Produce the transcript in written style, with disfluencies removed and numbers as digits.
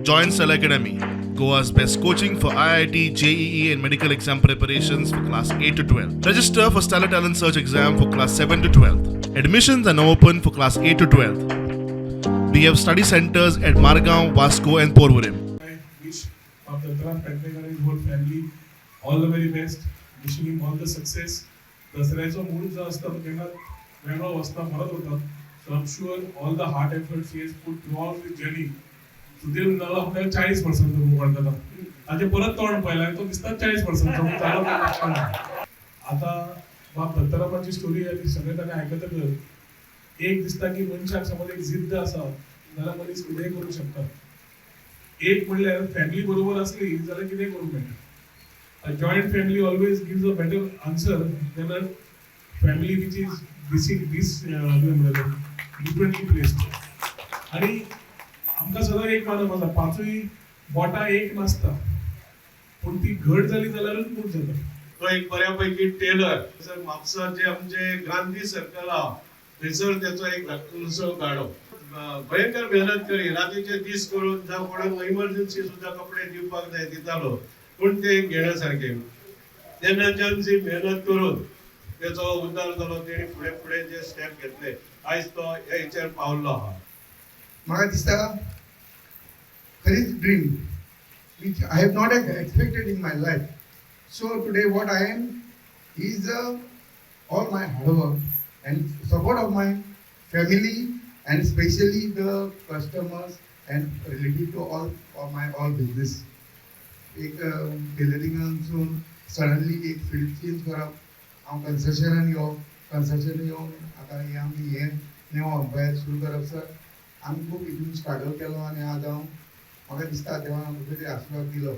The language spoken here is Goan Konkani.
Join Stellar Academy, Goa's best coaching for IIT, JEE, and medical exam preparations for class 8 to 12. Register for Stellar Talent Search exam for class 7 to 12. Admissions are now open for class 8 to 12. We have study centers at Margao, Vasco, and Porvorim. I wish Bob Dattaram Pednekar and his whole family all the very best. Wishing him all the success. दसऱ्याचो मूड जो आसता तो केन्ना वेगळो वचना, परत वता. So I'm sure all the hard efforts he has put throughout the journey. Sudhir जालो आपल्याला 40 वर्सांचो वळखता, ताचे परत तोंड पळयला, तो दिसता 40 वर्सांचो जालो. आतां बाब दत्तारामाची स्टोरी आनी सगळें ताणें आयकतकच एक दिसता की मनशाक समज एक जिद्द आसा जाल्यार मनीस कितेंय करूंक शकता. एक म्हणल्यार फॅमिली बरोबर असली जाल्यार कितेंय करूंक मेळटा. A joint family always gives a better answer than a family which is this differently placed. आणि आमकां सदां एक मानप आसा, पांचूय बोटां एक नासता, पूण ती घट जाली जाल्यारूच मूठ जाता. तो एक बऱ्यापैकी टेलर. थंयसर म्हापसा जे आमचे गांधी सर्कल आहा, थंयसर तेचो एक धाकटुलोसो गाडो. भयंकर मेहनत करी, रातीचे दीस करून, जावं कोणाक इमर्जन्सी सुद्धा कपडे दिवपाक जाय दितालो, पूण ते घेण्या सारके. तेन्नाच्यान जी मेहनत करून तेचो उद्धार जालो, तेणी फुडें फुडें जे स्टेप घेतले, आयज तो ह्या हेचेर पावल्लो आहा. म्हाका दिसता खरीच dream which I have not expected in my life. So today what I am is all my hard work and support of my family and especially the customers and related to all of my all business. एक टेलरिंगानसून सडनली एक फिल्ड चेंज करप, हांव कन्स्ट्रक्शनान येवप, कन्स्ट्रक्शन येवन आतां हें आमी हें नेवो अंपायर सुरू करप. सर, आमी खूब हितून स्ट्रगल केलो आनी आज हांव म्हाका दिसता देवान आमकां तरी आशिर्वाद दिलो.